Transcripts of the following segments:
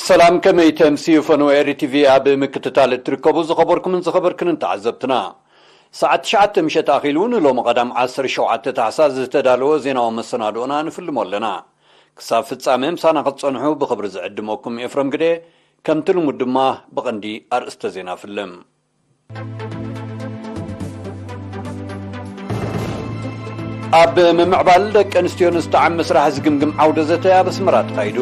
ሰላም፣ ከመይ ተምስዩ? ፈነወ ኤሪ ቲቪ ኣብ ምክትታል እትርከቡ ዝኸበርኩምን ዝኸበርክንን ተዓዘብትና፣ ሰዓት ትሽዓተ ምሸት ኣኺሉ ንሎሚ ቀዳም ዓሰርተ ሸውዓተ ታሕሳስ ዝተዳለወ ዜናዊ መሰናድኦና ንፍልሞ ኣለና። ክሳብ ፍጻሜ ምሳና ክትጸንሑ ብኽብሪ ዝዕድመኩም ኤፍረም ግደ። ከምቲ ልሙድ ድማ ብቐንዲ ኣርእስተ ዜና ፍልም። ኣብ ምምዕባል ደቂ ኣንስትዮ ንዝጠዓም ስራሕ ዝግምግም ዓውደ ዘተ ኣብ ኣስመራ ተኻይዱ።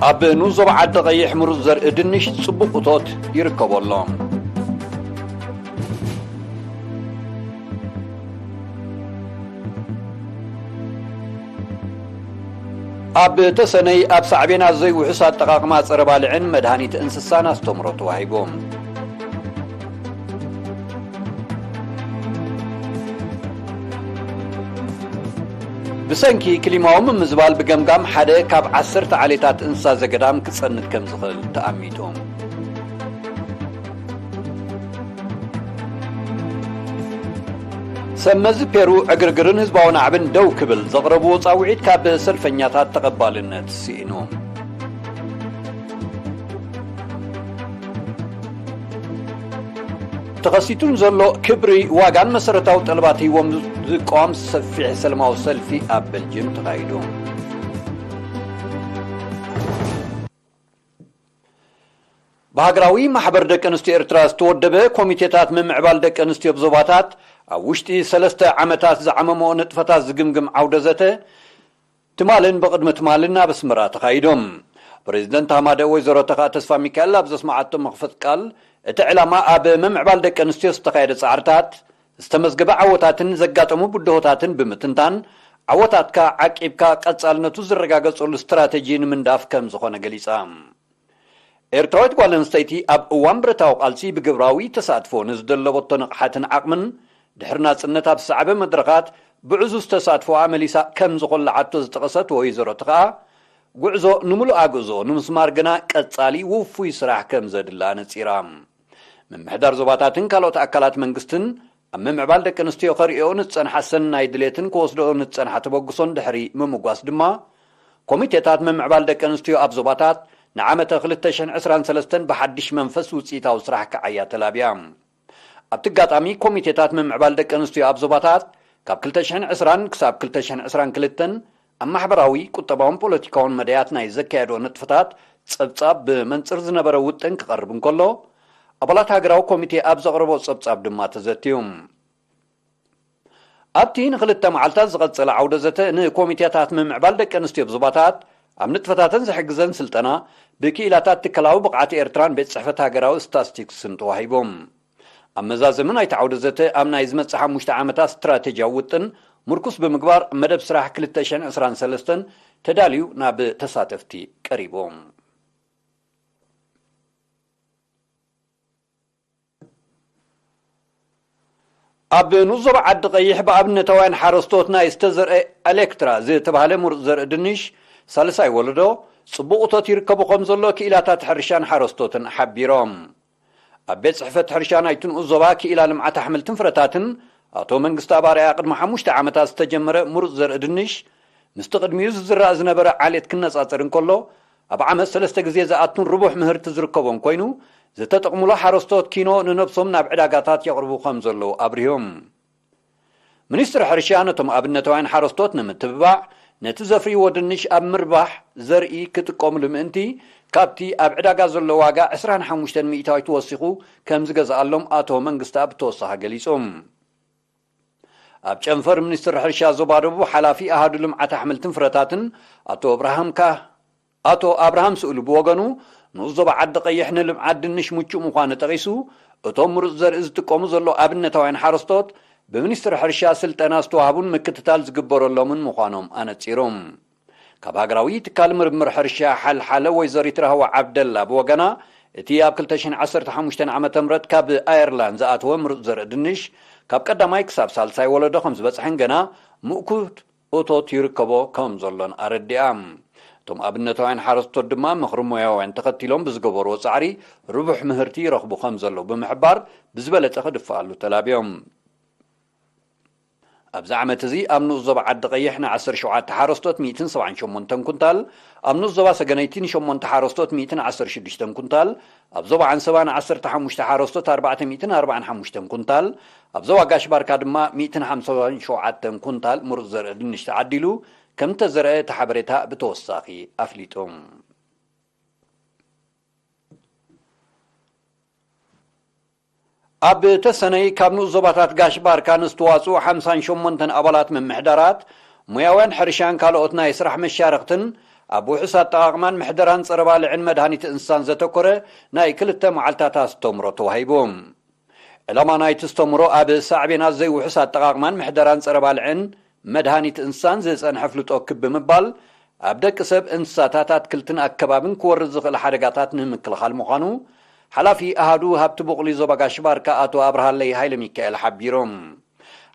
ኣብ ንኡስ ዞባ ዓዲ ቀይሕ ምሩፅ ዘርኢ ድንሽ ጽቡቕ እቶት ይርከቦ ኣሎ። ኣብ ተሰነይ ኣብ ሳዕቤናት ዘይውሑስ ኣጠቓቕማ ጸረ ባልዕን መድሃኒት እንስሳን ኣስተምህሮ ተዋሂቡ። ብሰንኪ ክሊማዊ ምምዝባል ብገምጋም ሓደ ካብ ዓሰርተ ዓሌታት እንስሳ ዘገዳም ክጸንት ከም ዝኽእል ተኣሚቱ። ሰብ መዚ ፔሩ ዕግርግርን ህዝባዊ ናዕብን ደው ክብል ዘቕረብዎ ጻውዒት ካብ ሰልፈኛታት ተቐባልነት ስኢኑ። ተኸሲቱ ንዘሎ ክብሪ ዋጋን መሰረታዊ ጠለባት ሂቦም ዝቃወም ሰፊሕ ሰላማዊ ሰልፊ ኣብ ቤልጅየም ተኻይዱ። ብሃገራዊ ማሕበር ደቂ ኣንስትዮ ኤርትራ ዝተወደበ ኮሚቴታት ምምዕባል ደቂ ኣንስትዮ ብዞባታት ኣብ ውሽጢ ሰለስተ ዓመታት ዝዓመምኦ ንጥፈታት ዝግምግም ዓውደ ዘተ ትማልን ብቕድሚ ትማልን ኣብ ኣስመራ ተኻይዶም። ፕሬዚደንት ሃማደ ወይዘሮ ተኻ ተስፋ ሚካኤል ኣብ ዘስማዓቶ መኽፈት ቃል፣ እቲ ዕላማ ኣብ ምምዕባል ደቂ ኣንስትዮ ዝተኻየደ ጻዕርታት፣ ዝተመዝገበ ዓወታትን ዘጋጠሙ ብድሆታትን ብምትንታን፣ ዓወታትካ ዓቂብካ ቀጻልነቱ ዝረጋገጸሉ ስትራተጂ ንምንዳፍ ከም ዝኾነ ገሊጻ። ኤርትራዊት ጓል ኣንስተይቲ ኣብ እዋን ብረታዊ ቃልሲ ብግብራዊ ተሳትፎ ንዝደለበቶ ንቕሓትን ዓቕምን፣ ድሕሪ ናጽነት ኣብ ዝሰዓበ መድረኻት ብዕዙዝ ተሳትፎኣ መሊሳ ከም ዝኾለዓቶ ዝጠቐሰት ወይዘሮ ተኸኣ፣ ጉዕዞ ንምሉእ ኣግዞ ንምስማር ግና ቀጻሊ ውፉይ ስራሕ ከም ዘድላ ነጺራ። ምምሕዳር ዞባታትን ካልኦት ኣካላት መንግስትን ኣብ ምምዕባል ደቂ ኣንስትዮ ከርእዮ ንዝጸንሓ ሰናይ ድሌትን ክወስዶ ንዝጸንሓ ተበግሶን ድሕሪ ምምጓስ ድማ፣ ኮሚቴታት ምምዕባል ደቂ ኣንስትዮ ኣብ ዞባታት ንዓመተ ክልተ ሽሕን ዕስራን ሰለስተን ብሓድሽ መንፈስ ውጽኢታዊ ስራሕ ክዓያ ተላብያ። ኣብቲ ኣጋጣሚ ኮሚቴታት ምምዕባል ደቂ ኣንስትዮ ኣብ ዞባታት ካብ ክልተ ሽሕን ዕስራን ክሳብ ክልተ ሽሕን ዕስራን ክልተን ኣብ ማሕበራዊ፣ ቁጠባውን ፖለቲካውን መዳያት ናይ ዘካየዶ ንጥፈታት ጸብጻብ ብመንጽር ዝነበረ ውጥን ክቐርብ እንከሎ፣ ኣባላት ሃገራዊ ኮሚቴ ኣብ ዘቕረቦ ጸብጻብ ድማ ተዘትዩ። ኣብቲ ንኽልተ መዓልታት ዝቐጸለ ዓውደ ዘተ ንኮሚቴታት ምምዕባል ደቂ ኣንስትዮ ብዞባታት ኣብ ንጥፈታተን ዝሕግዘን ስልጠና ብክኢላታት ትካላዊ ብቕዓት ኤርትራን ቤት ጽሕፈት ሃገራዊ ስታስቲክስን ተዋሂቦም። ኣብ መዛዘሚ ናይቲ ዓውደ ዘተ ኣብ ናይ ዝመጽእ ሓሙሽተ ዓመታት ስትራቴጂያዊ ውጥን ምርኩስ ብምግባር መደብ ስራሕ ክልተ ሽሕን ዕስራን ሰለስተን ተዳልዩ ናብ ተሳተፍቲ ቀሪቡ። ኣብ ንኡስ ዞባ ዓዲ ቀይሕ ብኣብነታውያን ሓረስቶት ናይ ዝተዘርአ ኤሌክትራ ዝተባህለ ምሩፅ ዘርኢ ድንሽ ሳልሳይ ወለዶ ጽቡቕ እቶት ይርከቦ ከም ዘሎ ክኢላታት ሕርሻን ሓረስቶትን ሓቢሮም። ኣብ ቤት ጽሕፈት ሕርሻ ናይቲ ንኡስ ዞባ ክኢላ ልምዓት ኣሕምልትን ፍረታትን ኣቶ መንግስቲ ኣባርያ ቅድሚ ሓሙሽተ ዓመታት ዝተጀመረ ምሩፅ ዘርኢ ድንሽ ምስቲ ቅድሚኡ ዝዝራእ ዝነበረ ዓሌት ክነጻጸር እንከሎ፣ ኣብ ዓመት ሰለስተ ግዜ ዝኣቱን ርቡሕ ምህርቲ ዝርከቦን ኮይኑ፣ ዝተጠቕሙሉ ሓረስቶት ኪኖ ንነብሶም ናብ ዕዳጋታት የቕርቡ ከም ዘለዉ ኣብሪሆም። ሚኒስትሪ ሕርሻ ነቶም ኣብነታውያን ሓረስቶት ንምትብባዕ፣ ነቲ ዘፍርይዎ ድንሽ ኣብ ምርባሕ ዘርኢ ክጥቀሙሉ ምእንቲ፣ ካብቲ ኣብ ዕዳጋ ዘሎ ዋጋ ዕስራን ሓሙሽተን ሚእታዊት ወሲኹ ከም ዝገዝኣሎም ኣቶ መንግስቲ ብተወሳኺ ገሊጹ። ኣብ ጨንፈር ሚኒስትሪ ሕርሻ ዞባ ደቡብ ሓላፊ ኣሃዱ ልምዓት ኣሕምልትን ፍረታትን ኣቶ ኣብርሃም ካ-፣ ኣቶ ኣብርሃም ስእሉ ብወገኑ፣ ንኡስ ዞባ ዓዲ ቀይሕ ንልምዓት ድንሽ ምቹእ ምዃኑ ጠቒሱ፣ እቶም ምሩፅ ዘርኢ ዝጥቀሙ ዘሎ ኣብነታውያን ሓረስቶት ብሚኒስትሪ ሕርሻ ስልጠና ዝተዋህቡን ምክትታል ዝግበረሎምን ምዃኖም ኣነጺሩ። ካብ ሃገራዊ ትካል ምርምር ሕርሻ ሓልሓለ ወይዘሪት ራህዋ ዓብደላ ብወገና፣ እቲ ኣብ ክልተ ሽሕን ዓሰርተ ሓሙሽተን ዓመተ ምህረት ካብ ኣየርላንድ ዝኣተወ ምሩፅ ዘርኢ ድንሽ፣ ካብ ቀዳማይ ክሳብ ሳልሳይ ወለዶ ከም ዝበጽሐን ገና ምእኩት እቶት ይርከቦ ከም ዘሎን ኣረዲኣ። እቶም ኣብነታውያን ሓረስቶት ድማ ምኽሪ ሞያውያን ተኸቲሎም ብዝገበርዎ ጻዕሪ ርቡሕ ምህርቲ ይረኽቡ ከም ዘለዉ ብምሕባር፣ ብዝበለጸ ክድፍኣሉ ተላብዮም። ኣብዚ ዓመት እዚ ኣብ ንኡስ ዞባ ዓዲ ቀይሕ ን ዓሰርተ ሸውዓተ ሓረስቶት ሚእትን ሰብዓን ሸሞንተን ኩንታል፣ ኣብ ንኡስ ዞባ ሰገነይቲ ን ሸሞንተ ሓረስቶት ሚእትን ዓሰርተ ሽዱሽተን ኩንታል፣ ኣብ ዞባ ዓንሰባ ን ዓሰርተ ሓሙሽተ ሓረስቶት ኣርባዕተ ሚእትን ኣርባዓን ሓሙሽተን ኩንታል፣ ኣብ ዞባ ጋሽ ባርካ ድማ ሚእትን ሓምሳን ሸውዓተን ኩንታል ምሩፅ ዘርኢ ድንሽ ተዓዲሉ ከም እተዘርአ እቲ ሓበሬታ ብተወሳኺ ኣፍሊጡ። ኣብ ተሰነይ ካብ ንኡስ ዞባታት ጋሽ ባርካ ንዝተዋፅኡ ሓምሳን ሸሞንተን ኣባላት ምምሕዳራት፣ ሞያውያን ሕርሻን ካልኦት ናይ ስራሕ መሻርኽትን ኣብ ውሑስ ኣጠቓቕማን ምሕደራን ጸረ ባልዕን መድሃኒት እንስሳን ዘተኮረ ናይ ክልተ መዓልታት ኣስተምሮ ተዋሂቡ። ዕላማ ናይቲ ኣስተምሮ ኣብ ሳዕቤናት ዘይውሑስ ኣጠቓቕማን ምሕደራን ጸረ ባልዕን መድሃኒት እንስሳን ዝጸንሐ ኣፍልጦ ክብ ብምባል ኣብ ደቂ ሰብ፣ እንስሳታት፣ ኣትክልትን ኣከባብን ክወርድ ዝኽእል ሓደጋታት ንምክልኻል ምዃኑ ሓላፊ ኣሃዱ ሃብቲ ቡቕሊ ዞባ ጋሽ ባርካ ኣቶ ኣብርሃለይ ሃይለ ሚካኤል ሓቢሮም።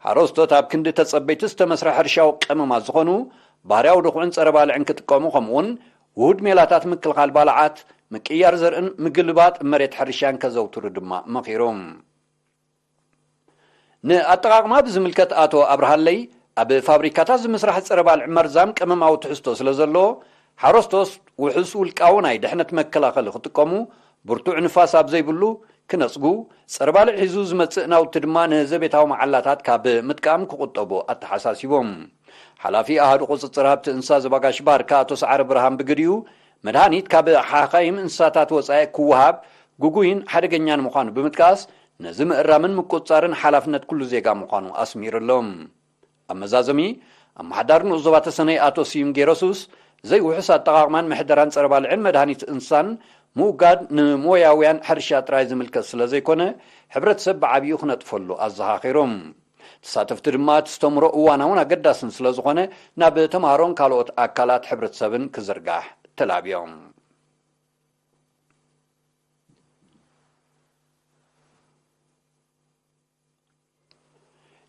ሓረስቶት ኣብ ክንዲ ተጸበይቲ ዝተመስረ ሕርሻዊ ቀመማት ዝኾኑ ባህርያዊ ድኹዕን ጸረ ባልዕን ክጥቀሙ፣ ከምኡውን ውሁድ ሜላታት ምክልኻል ባልዓት፣ ምቅያር ዘርእን ምግልባጥ መሬት ሕርሻን ከዘውትሩ ድማ መኺሮም። ንኣጠቓቕማ ብዝምልከት ኣቶ ኣብርሃለይ፣ ኣብ ፋብሪካታት ዝምስራሕ ጸረ ባልዕ መርዛም ቀመማዊ ትሕዝቶ ስለ ዘሎ፣ ሓረስቶት ውሑስ ውልቃዊ ናይ ድሕነት መከላኸሊ ክጥቀሙ፣ ብርቱዕ ንፋስ ኣብ ዘይብሉ ክነጽጉ፣ ጸረ ባልዕ ሒዙ ዝመጽእ ናውቲ ድማ ንዘቤታዊ መዓላታት ካብ ምጥቃም ክቑጠቡ ኣተሓሳሲቦም። ሓላፊ ኣሃዱ ቁጽጽር ሃብቲ እንስሳ ዞባ ጋሽ ባርካ ኣቶ ሰዓረ ብርሃን ብግዲኡ፣ መድሃኒት ካብ ሓኻይም እንስሳታት ወጻኢ ክወሃብ ግጉይን ሓደገኛን ምዃኑ ብምጥቃስ፣ ነዚ ምእራምን ምቁጽጻርን ሓላፍነት ኩሉ ዜጋ ምዃኑ ኣስሚሩሎም። ኣብ መዛዘሚ፣ ኣመሓዳሪ ንኡስ ዞባ ተሰነይ ኣቶ ስዩም ጌረሱስ፣ ዘይውሑስ ኣጠቓቕማን ምሕደራን ጸረ ባልዕን መድሃኒት እንስሳን ምውጋድ ንሞያውያን ሕርሻ ጥራይ ዝምልከት ስለ ዘይኮነ፣ ሕብረተሰብ ብዓቢኡ ክነጥፈሉ ኣዘኻኺሮም። ተሳተፍቲ ድማ እቲ ኣስተምሮ እዋናውን ኣገዳስን ስለ ዝኾነ፣ ናብ ተምሃሮን ካልኦት ኣካላት ሕብረተሰብን ክዝርጋሕ ተላብዮም።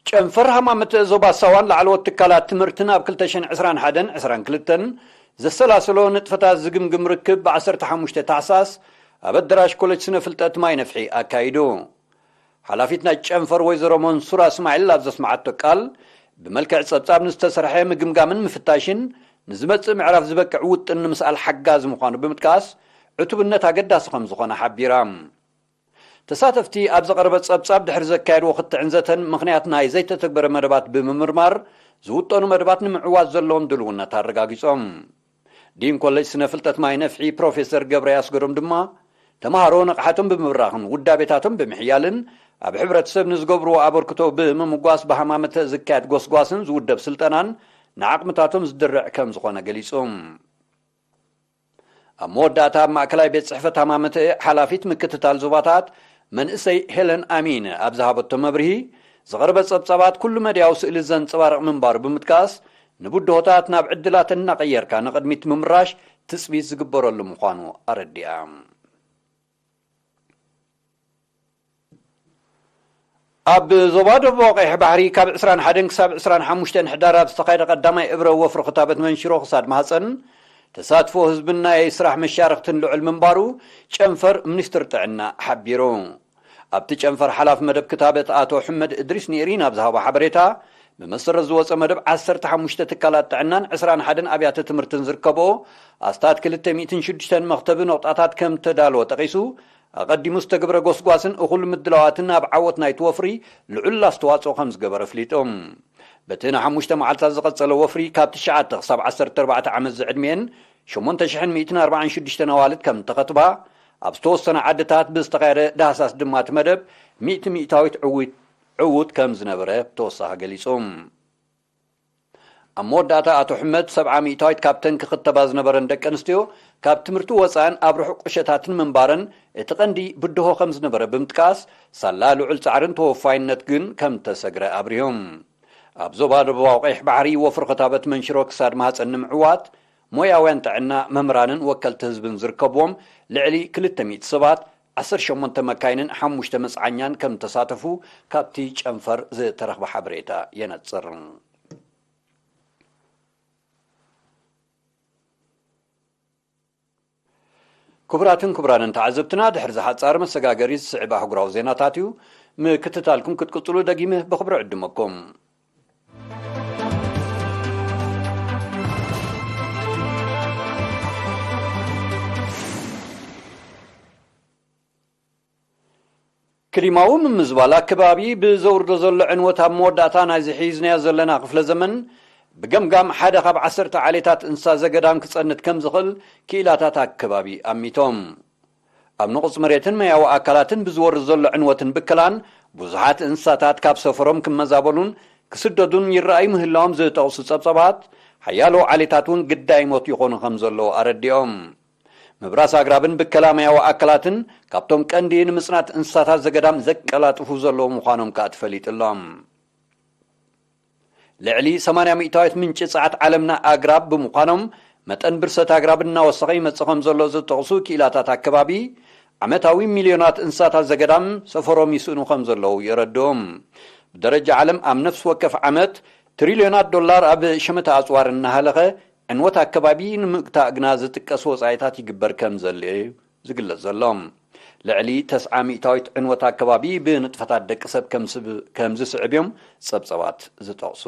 ጨንፈር ሃማመተ ዞባ ሳዋን ላዕለዎት ትካላት ትምህርትን ኣብ ክልተ ሽሕን ዕስራን ሓደን ዕስራን ክልተን ዘሰላሰሎ ንጥፈታት ዝግምግም ርክብ ብ ዓሰርተ ሓሙሽተ ታሕሳስ ኣብ ኣደራሽ ኮሌጅ ስነ ፍልጠት ማይ ነፍሒ ኣካይዱ። ሓላፊት ናይ ጨንፈር ወይዘሮ መንሱራ እስማዒል ኣብ ዘስመዓቶ ቃል፣ ብመልክዕ ጸብጻብ ንዝተሰርሐ ምግምጋምን ምፍታሽን ንዝመጽእ ምዕራፍ ዝበቅዕ ውጥን ንምስኣል ሓጋዚ ምዃኑ ብምጥቃስ፣ ዕቱብነት ኣገዳሲ ከም ዝኾነ ሓቢራ። ተሳተፍቲ ኣብ ዝቐረበ ጸብጻብ ድሕሪ ዘካየድዎ ክትዕን ዘተን ምኽንያት ናይ ዘይተተግበረ መደባት ብምምርማር፣ ዝውጠኑ መደባት ንምዕዋት ዘለዎም ድልውነት ኣረጋጊጾም። ዲን ኮሌጅ ስነ ፍልጠት ማይ ነፍሒ ፕሮፌሰር ገብረ ያስገዶም ድማ፣ ተምሃሮ ንቕሓቶም ብምብራኽን ውዳቤታቶም ብምሕያልን ኣብ ሕብረተሰብ ንዝገብርዎ ኣበርክቶ ብምምጓስ ብሃማመተ ዝካየድ ጎስጓስን ዝውደብ ስልጠናን ንዓቕምታቶም ዝድርዕ ከም ዝኾነ ገሊጹ። ኣብ መወዳእታ ኣብ ማእከላይ ቤት ጽሕፈት ሃማመተ ሓላፊት ምክትታል ዞባታት መንእሰይ ሄለን ኣሚን ኣብ ዝሃበቶ መብርሂ፣ ዝቐረበ ጸብጻባት ኩሉ መድያዊ ስእሊ ዘንጸባርቕ ምንባሩ ብምጥቃስ፣ ንብድሆታት ናብ ዕድላት እናቐየርካ ንቕድሚት ምምራሽ ትጽቢት ዝግበረሉ ምዃኑ ኣረዲኣ። ኣብ ዞባ ደቡባዊ ቀይሕ ባሕሪ ካብ ዕስራን ሓደን ክሳብ ዕስራን ሓሙሽተን ሕዳር ኣብ ዝተኻየደ ቀዳማይ እብረ ወፍሪ ክታበት መንሽሮ ክሳድ ማህፀን፣ ተሳትፎ ህዝብን ናይ ስራሕ መሻርኽትን ልዑል ምንባሩ ጨንፈር ሚኒስትሪ ጥዕና ሓቢሩ። ኣብቲ ጨንፈር ሓላፊ መደብ ክታበት ኣቶ ሕመድ እድሪስ ንኤሪና ኣብ ዝሃቦ ሓበሬታ፣ ብመሰረት ዝወፀ መደብ ዓሰርተ ሓሙሽተ ትካላት ጥዕናን ዕስራን ሓደን ኣብያተ ትምህርትን ዝርከብኦ ኣስታት ክልተ ሚእትን ሽዱሽተን መኽተቢ ነቑጣታት ከም ተዳለወ ጠቒሱ፣ ኣቐዲሙ ዝተገብረ ጎስጓስን እኹል ምድላዋትን ኣብ ዓወት ናይቲ ወፍሪ ልዑል ኣስተዋፅኦ ከም ዝገበረ ኣፍሊጡ። በቲ ንሓሙሽተ መዓልታት ዝቐጸለ ወፍሪ ካብ ትሽዓተ ክሳብ ዓሰርተ ኣርባዕተ ዓመት ዝዕድሚኤን ሸሞንተ ሽሕን ሚእትን ኣርባዓን ሽዱሽተን ኣዋልድ ከም እተኸትባ፣ ኣብ ዝተወሰነ ዓድታት ብዝተኻየደ ዳህሳስ ድማ እቲ መደብ ሚእቲ ሚእታዊት ዕውት ዕዉት ከም ዝነበረ ብተወሳኺ ገሊጹ። ኣብ መወዳእታ ኣቶ ሕመድ፣ ሰብዓ ሚእታዊት ካብተን ክኽተባ ዝነበረን ደቂ ኣንስትዮ ካብ ትምህርቲ ወጻእን ኣብ ርሑቕ ቁሸታትን ምንባረን እቲ ቀንዲ ብድሆ ከም ዝነበረ ብምጥቃስ፣ ሳላ ልዑል ጻዕርን ተወፋይነት ግን ከም እተሰግረ ኣብሪሆም። ኣብ ዞባ ደቡባዊ ቀይሕ ባሕሪ ወፍሪ ክታበት መንሽሮ ክሳድ ማህጸን ንምዕዋት፣ ሞያውያን ጥዕና፣ መምህራንን ወከልቲ ህዝብን ዝርከብዎም ልዕሊ ክልተ ሚእቲ ሰባት፣ ዓሰርተ ሸሞንተ መካይንን ሓሙሽተ መጽዓኛን ከም እተሳተፉ ካብቲ ጨንፈር ዝተረኽበ ሓበሬታ የነጽር። ክቡራትን ክቡራንን ተዓዘብትና፣ ድሕሪ ዝሓጻር መሰጋገሪ ዝስዕብ ኣህጉራዊ ዜናታት እዩ። ምክትታልኩም ክትቅጽሉ ደጊመ ብኽብሪ ዕድመኩም። ክሊማዊ ምምዝባል ኣከባቢ ብዘውርዶ ዘሎ ዕንወት ኣብ መወዳእታ ናይዚ ሒዝናዮ ዘለና ክፍለ ዘመን ብገምጋም ሓደ ካብ ዓሰርተ ዓሌታት እንስሳ ዘገዳም ክጸንት ከም ዝኽእል ክኢላታት ኣከባቢ ኣሚቶም። ኣብ ንቑጽ መሬትን መያዊ ኣካላትን ብዝወርድ ዘሎ ዕንወትን ብከላን ብዙሓት እንስሳታት ካብ ሰፈሮም ክመዛበሉን ክስደዱን ይረኣዩ ምህላዎም ዝጠቕሱ ጸብጸባት ሓያሎ ዓሌታት እውን ግዳይ ሞት ይኾኑ ከም ዘለዉ ኣረዲኦም። ምብራስ ኣግራብን ብከላ መያዊ ኣካላትን ካብቶም ቀንዲ ንምጽናት እንስሳታት ዘገዳም ዘቀላጥፉ ዘለዉ ምዃኖም ከኣ ተፈሊጡ ኣሎ። ልዕሊ ሰማንያ ሚእታዊት ምንጪ ጸዓት ዓለምና ኣግራብ ብምዃኖም መጠን ብርሰት ኣግራብ እናወሰኸ ይመጽእ ከም ዘሎ ዝጠቕሱ ክኢላታት ኣከባቢ ዓመታዊ ሚልዮናት እንስሳታት ዘገዳም ሰፈሮም ይስእኑ ከም ዘለዉ የረድኡ። ብደረጃ ዓለም ኣብ ነፍሲ ወከፍ ዓመት ትሪልዮናት ዶላር ኣብ ሸመተ ኣጽዋር እናሃለኸ ዕንወት ኣከባቢ ንምግታእ ግና ዝጥቀስ ወጻኢታት ይግበር ከም ዘለ እዩ ዝግለጽ ዘሎ። ልዕሊ ተስዓ ሚእታዊት ዕንወት ኣከባቢ ብንጥፈታት ደቂ ሰብ ከም ዝስዕብ እዮም ጸብጸባት ዝጠቕሱ።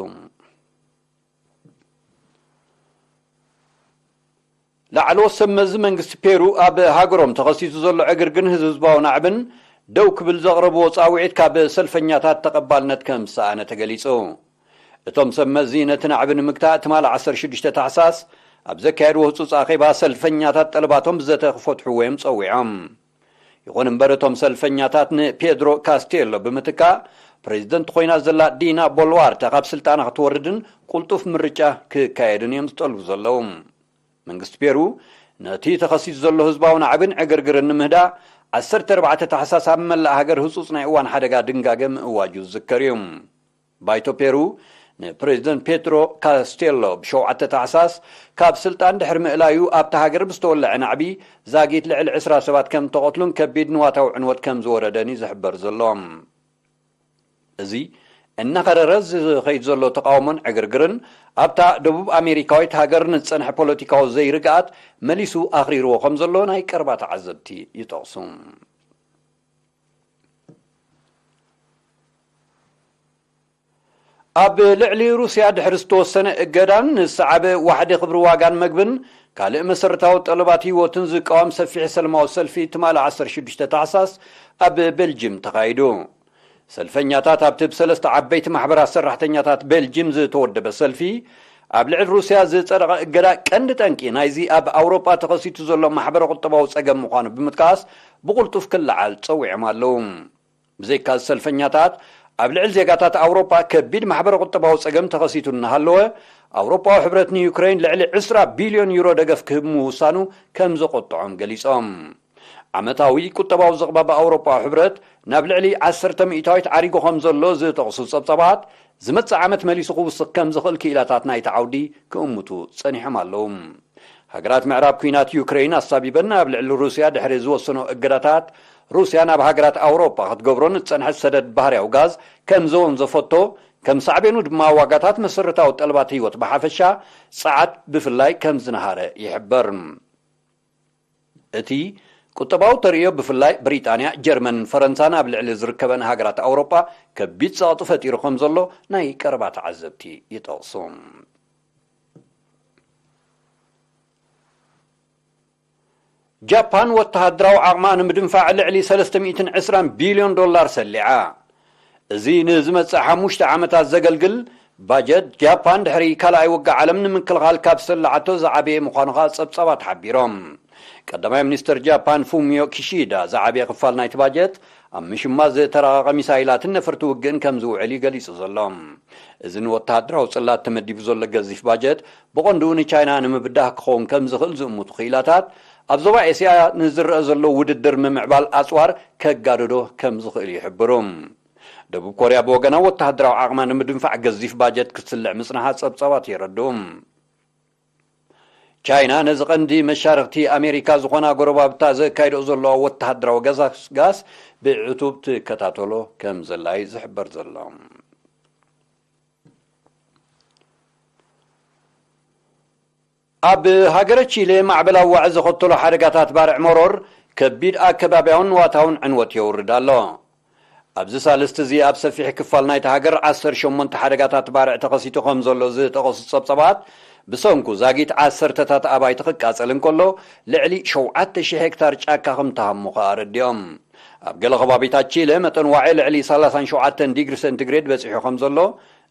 ላዕለዎት ሰብ መዚ መንግስቲ ፔሩ ኣብ ሃገሮም ተኸሲቱ ዘሎ ዕግርግን ህዝባዊ ናዕብን ደው ክብል ዘቕረብዎ ጻውዒት ካብ ሰልፈኛታት ተቐባልነት ከም ዝሰኣነ ተገሊጹ። እቶም ሰብ መዚ ነቲ ናዕቢ ንምግታእ ትማሊ ዓሰርተ ሽዱሽተ ታሕሳስ ኣብ ዘካየድዎ ህጹጽ ኣኼባ ሰልፈኛታት ጠለባቶም ብዘተ ክፈትሕዎ እዮም ጸዊዖም። ይኹን እምበር እቶም ሰልፈኛታት ንፔድሮ ካስቴሎ ብምትካእ ፕሬዚደንት ኮይና ዘላ ዲና ቦልዋርተ ካብ ስልጣና ክትወርድን ቁልጡፍ ምርጫ ክካየድን እዮም ዝጠልቡ ዘለዉ። መንግስቲ ፔሩ ነቲ ተኸሲቱ ዘሎ ህዝባዊ ናዕብን ዕግርግርን ንምህዳእ ዓሰርተ ኣርባዕተ ታሕሳስ ኣብ መላእ ሃገር ህጹጽ ናይ እዋን ሓደጋ ድንጋገ ምእዋጁ ዝዝከር እዩ። ባይቶ ፔሩ ንፕሬዚደንት ፔትሮ ካስቴሎ ብሸውዓተ ታሕሳስ ካብ ስልጣን ድሕሪ ምእላዩ ኣብታ ሃገር ብዝተወለዐ ናዕቢ ዛጊት ልዕሊ ዕስራ ሰባት ከም ተቐትሉን ከቢድ ንዋታዊ ዕንወት ከም ዝወረደን እዩ ዝሕበር ዘሎ። እዚ እናኸረረ ዝኸይድ ዘሎ ተቃውሞን ዕግርግርን ኣብታ ደቡብ ኣሜሪካዊት ሃገር ንዝጸንሐ ፖለቲካዊ ዘይርግኣት መሊሱ ኣኽሪርዎ ከም ዘሎ ናይ ቀረባ ተዓዘብቲ ይጠቕሱ። ኣብ ልዕሊ ሩስያ ድሕሪ ዝተወሰነ እገዳን ንዝሰዓበ ዋሕዲ ክብሪ ዋጋን መግብን ካልእ መሰረታዊ ጠለባት ህይወትን ዝቃወም ሰፊሕ ሰለማዊ ሰልፊ ትማሊ ዓሰርተ ሽዱሽተ ታሕሳስ ኣብ ቤልጅም ተኻይዱ። ሰልፈኛታት ኣብቲ ብሰለስተ ዓበይቲ ማሕበራት ሰራሕተኛታት ቤልጅም ዝተወደበ ሰልፊ ኣብ ልዕሊ ሩስያ ዝጸደቐ እገዳ ቀንዲ ጠንቂ ናይዚ ኣብ ኣውሮጳ ተኸሲቱ ዘሎ ማሕበረ ቁጠባዊ ጸገም ምዃኑ ብምጥቃስ ብቕልጡፍ ክለዓል ጸዊዖም ኣለዉ። ብዘይካዚ ሰልፈኛታት ኣብ ልዕሊ ዜጋታት ኣውሮጳ ከቢድ ማሕበረ ቁጠባዊ ጸገም ተኸሲቱ እናሃለወ ኣውሮጳዊ ሕብረት ንዩክሬን ልዕሊ ዕስራ ቢልዮን ዩሮ ደገፍ ክህብ ምውሳኑ ከም ዘቆጥዖም ገሊጾም። ዓመታዊ ቁጠባዊ ዝቕባብ ኣውሮጳዊ ሕብረት ናብ ልዕሊ ዓሰርተ ሚእታዊት ዓሪጉ ከም ዘሎ ዝጠቕሱ ጸብጻባት ዝመጽእ ዓመት መሊሱ ክውስኽ ከም ዝኽእል ክኢላታት ናይቲ ዓውዲ ክእምቱ ጸኒሖም ኣለዉ። ሃገራት ምዕራብ ኲናት ዩክሬን ኣሳቢበን ኣብ ልዕሊ ሩስያ ድሕሪ ዝወሰኖ እገዳታት ሩስያ ናብ ሃገራት ኣውሮጳ ክትገብሮ ንዝጸንሐት ሰደድ ባህርያዊ ጋዝ ከም ዘወንዘፈቶ ከም ሳዕቤኑ ድማ ዋጋታት መሰረታዊ ጠለባት ህይወት ብሓፈሻ ጸዓት ብፍላይ ከም ዝነሃረ ይሕበር። እቲ ቁጠባዊ ተርእዮ ብፍላይ ብሪጣንያ፣ ጀርመንን ፈረንሳን ኣብ ልዕሊ ዝርከበን ሃገራት ኣውሮጳ ከቢድ ጸቕጢ ፈጢሩ ከም ዘሎ ናይ ቀረባ ተዓዘብቲ ይጠቕሱ። ጃፓን ወተሃደራዊ ዓቕማ ንምድንፋዕ ልዕሊ ሰለስተ ሚእትን ዕስራን ቢልዮን ዶላር ሰሊዓ። እዚ ንዝመጽእ ሓሙሽተ ዓመታት ዘገልግል ባጀት ጃፓን ድሕሪ ካልኣይ ውግእ ዓለም ንምክልኻል ካብ ዝሰላዓቶ ዝዓበየ ምዃኑ ከኣ ጸብጻባት ሓቢሮም። ቀዳማይ ሚኒስትር ጃፓን ፉሚዮ ኪሺዳ ዝዓበየ ክፋል ናይቲ ባጀት ኣብ ምሽማዝ ዝተራቐቐ ሚሳይላትን ነፈርቲ ውግእን ከም ዝውዕል እዩ ገሊጹ ዘሎ። እዚ ንወተሃደራዊ ጽላት ተመዲቡ ዘሎ ገዚፍ ባጀት ብቐንዱ ንቻይና ንምብዳህ ክኸውን ከም ዝኽእል ዝእምቱ ክኢላታት ኣብ ዞባ ኤስያ ንዝረአ ዘሎ ውድድር ምምዕባል ኣጽዋር ከጋድዶ ከም ዝኽእል ይሕብሩ። ደቡብ ኮርያ ብወገና ወተሃደራዊ ዓቕማ ንምድንፋዕ ገዚፍ ባጀት ክትስልዕ ምጽንሓ ጸብጻባት የረድኡ። ቻይና ነዚ ቀንዲ መሻርኽቲ ኣሜሪካ ዝኾና ጎረባብታ ዘካይድኦ ዘለዋ ወተሃደራዊ ገስጋስ ብዕቱብ ትከታተሎ ከም ዘላ እዩ ዝሕበር ዘሎ። ኣብ ሃገረ ቺሌ ማዕበል ኣዋዕ ዘኸተሎ ሓደጋታት ባርዕ መሮር ከቢድ ኣከባብያውን ንዋታውን ዕንወት የውርድ ኣሎ። ኣብዚ ሳልስቲ እዚ ኣብ ሰፊሕ ክፋል ናይቲ ሃገር ዓሰርተ ሸሞንተ ሓደጋታት ባርዕ ተኸሲቱ ከም ዘሎ ዝጠቐሱ ጸብጸባት፣ ብሰንኩ ዛጊት ዓሰርተታት ኣባይቲ ክቃጸል እንከሎ፣ ልዕሊ ሸውዓተ ሺሕ ሄክታር ጫካ ከም ተሃሙ ከኣ ኣረዲኦም። ኣብ ገለ ከባቢታት ቺለ መጠን ዋዒ ልዕሊ ሰላሳን ሸውዓተን ዲግሪ ሴንቲግሬድ በጺሑ ከም ዘሎ፣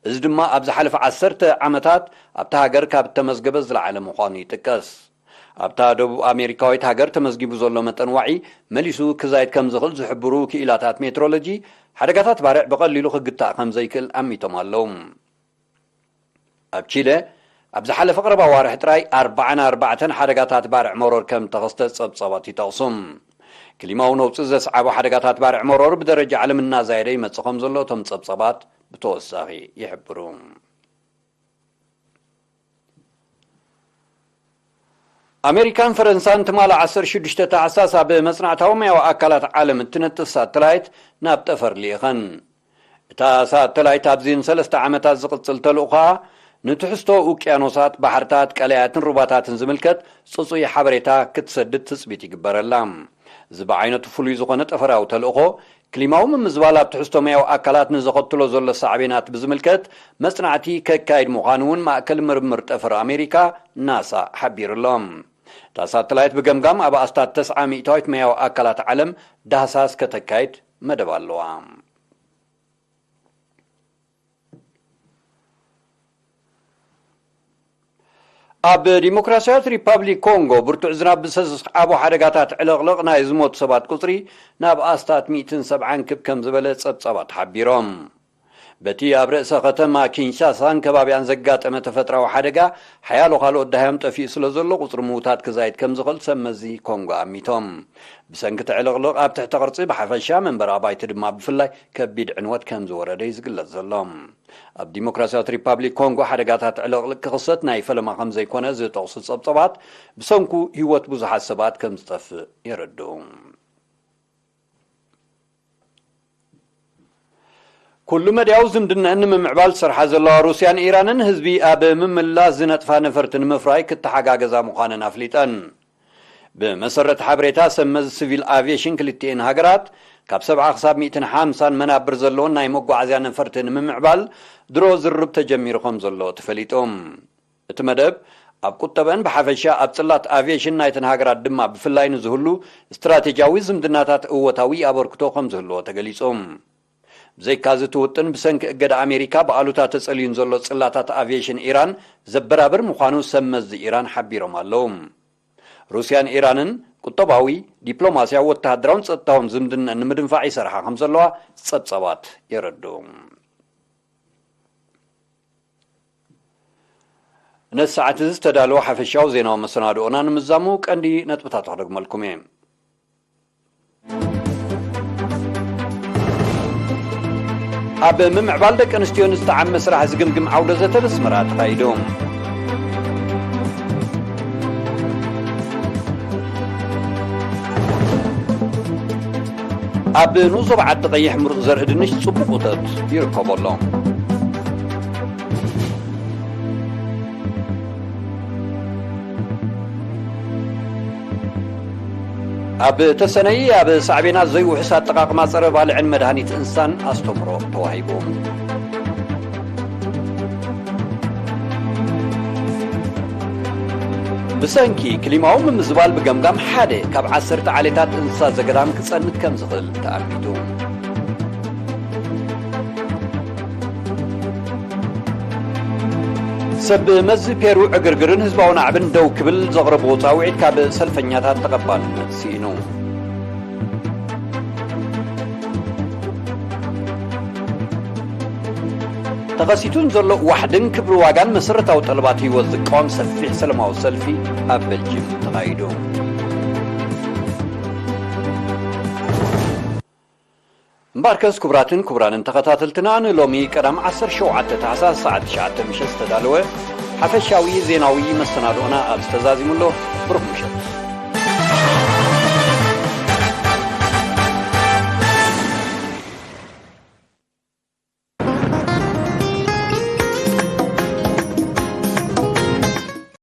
እዚ ድማ ኣብ ዝሓለፈ ዓሰርተ ዓመታት ኣብታ ሃገር ካብ እተመዝገበ ዝለዓለ ምዃኑ ይጥቀስ። ኣብታ ደቡብ ኣሜሪካዊት ሃገር ተመዝጊቡ ዘሎ መጠን ዋዒ መሊሱ ክዛይድ ከም ዝኽእል ዝሕብሩ ክኢላታት ሜትሮሎጂ፣ ሓደጋታት ባርዕ ብቐሊሉ ክግታእ ከም ዘይክእል ኣሚቶም ኣለዉ። ኣብ ቺለ ኣብ ዝሓለፈ ቀረባ ዋርሕ ጥራይ ኣርባዓን ኣርባዕተን ሓደጋታት ባርዕ መሮር ከም ተኸስተ ጸብጻባት ይጠቕሱ። ክሊማዊ ነውጺ ዘስዓቦ ሓደጋታት ባርዕ መሮር ብደረጃ ዓለም እናዛየደ ይመጽእ ከም ዘሎ እቶም ጸብጻባት ብተወሳኺ ይሕብሩ። ኣሜሪካን ፈረንሳን ትማሊ ዓሰርተ ሽዱሽተ ታሕሳስ ኣብ መጽናዕታዊ ማያዊ ኣካላት ዓለም እትነጥፍ ሳተላይት ናብ ጠፈር ልኢኸን። እታ ሳተላይት ኣብዚ ንሰለስተ ዓመታት ዝቕጽል ተልእኾኣ ንትሕዝቶ ውቅያኖሳት፣ ባሕርታት፣ ቀላያትን ሩባታትን ዝምልከት ጽጹይ ሓበሬታ ክትሰድድ ትጽቢት ይግበረላ። እዚ ብዓይነቱ ፍሉይ ዝኾነ ጠፈራዊ ተልእኾ፣ ክሊማዊ ምምዝባል ኣብ ትሕዝቶ ማያዊ ኣካላት ንዘኸትሎ ዘሎ ሳዕቤናት ብዝምልከት መጽናዕቲ ከካይድ ምዃኑ እውን ማእከል ምርምር ጠፈር ኣሜሪካ፣ ናሳ፣ ሓቢሩ ኣሎ። እታ ሳተላይት ብገምጋም ኣብ ኣስታት ተስዓ ሚእታዊት ማያዊ ኣካላት ዓለም ዳህሳስ ከተካይድ መደብ ኣለዋ። ኣብ ዲሞክራሲያዊት ሪፓብሊክ ኮንጎ ብርቱዕ ዝናብ ብሰስዓቦ ሓደጋታት ዕልቕልቕ ናይ ዝሞቱ ሰባት ቁጽሪ ናብ ኣስታት ሚእትን ሰብዓን ክብ ከም ዝበለ ጸብጻባት ሓቢሮም። በቲ ኣብ ርእሰ ከተማ ኪንሻሳን ከባቢያን ዘጋጠመ ተፈጥራዊ ሓደጋ ሓያሎ ካልኦት ደሃዮም ጠፊኡ ስለ ዘሎ ቁጽሪ ምዉታት ክዛይድ ከም ዝኽእል ሰብ መዚ ኮንጎ ኣሚቶም። ብሰንኪ እቲ ዕልቕልቕ ኣብ ትሕቲ ቅርጺ ብሓፈሻ መንበሪ ኣባይቲ ድማ ብፍላይ ከቢድ ዕንወት ከም ዝወረደ እዩ ዝግለጽ ዘሎ። ኣብ ዲሞክራሲያዊት ሪፓብሊክ ኮንጎ ሓደጋታት ዕልቕልቕ ክኽሰት ናይ ፈለማ ከም ዘይኮነ ዝጠቕሱ ጸብጸባት፣ ብሰንኩ ህይወት ብዙሓት ሰባት ከም ዝጠፍእ የረድኡ። ኩሉ መድያዊ ዝምድናኣን ንምምዕባል ዝሰርሓ ዘለዋ ሩስያን ኢራንን ህዝቢ ኣብ ምምላስ ዝነጥፋ ነፈርቲ ንምፍራይ ክተሓጋገዛ ምዃነን ኣፍሊጠን። ብመሰረት ሓበሬታ ሰብ መዚ ሲቪል ኣቪዬሽን ክልቲኤን ሃገራት፣ ካብ ሰብዓ ክሳብ ሚእትን ሓምሳን መናብር ዘለዎን ናይ መጓዓዝያ ነፈርቲ ንምምዕባል ድሮ ዝርርብ ተጀሚሩ ከም ዘሎ ተፈሊጡ። እቲ መደብ ኣብ ቁጠበን ብሓፈሻ ኣብ ጽላት ኣቪዬሽን ናይተን ሃገራት ድማ ብፍላይ ንዝህሉ ስትራቴጂያዊ ዝምድናታት እወታዊ ኣበርክቶ ከም ዝህልዎ ተገሊጹ። ብዘይካዚ እቲ ውጥን ብሰንኪ እገዳ ኣሜሪካ ብኣሉታ ተጸልዩ ንዘሎ ጽላታት ኣቪዬሽን ኢራን ዘበራብር ምዃኑ ሰብ መዚ ኢራን ሓቢሮም ኣለዉ። ሩስያን ኢራንን ቁጠባዊ፣ ዲፕሎማስያዊ፣ ወተሃደራውን ጸጥታውን ዝምድነን ንምድንፋዕ ይሰርሓ ከም ዘለዋ ጸብጸባት የረድኡ። ነቲ ሰዓት እዚ ዝተዳለወ ሓፈሻዊ ዜናዊ መሰናድኦና ንምዛሙ ቀንዲ ነጥብታቱ ክደግመልኩም እየ። ኣብ ምምዕባል ደቂ ኣንስትዮ ንዝተዓመ ስራሕ ዝግምግም ዓውደ ዘተ በስመራ ተኻይዱ። ኣብ ንኡስ ዞባ ዓዲ ቀይሕ ምሩፅ ዘርኢ ድንሽ ፅቡቕ እቶት ይርከቦ ኣሎ። ኣብ ተሰነይ ኣብ ሳዕቤናት ዘይውሑስ ኣጠቓቕማ ጸረ ባልዕን መድሃኒት እንስሳን ኣስተምህሮ ተዋሂቡ። ብሰንኪ ክሊማዊ ምምዝባል ብገምጋም ሓደ ካብ ዓሰርተ ዓሌታት እንስሳ ዘገዳም ክጸንት ከም ዝኽእል ተኣሚቱ። ሰብ መዚ ፔሩ ዕግርግርን ህዝባዊ ናዕብን ደው ክብል ዘቕረብዎ ጻውዒት ካብ ሰልፈኛታት ተቐባልነት ስኢኑ። ተኸሲቱ ንዘሎ ዋሕድን ክብሪ ዋጋን መሰረታዊ ጠለባት ህይወት ዝቃወም ሰፊሕ ሰላማዊ ሰልፊ ኣብ ቤልጅም ተኻይዱ። እምበኣርከስ ክቡራትን ክቡራንን ተኸታተልትና፣ ንሎሚ ቀዳም ዓሰርተ ሸውዓተ ታሕሳስ ሰዓት ትሽዓተ ምሸት ዝተዳለወ ሓፈሻዊ ዜናዊ መሰናድኦና ኣብዚ ተዛዚሙ ኣሎ። ብሩኽ ምሸት።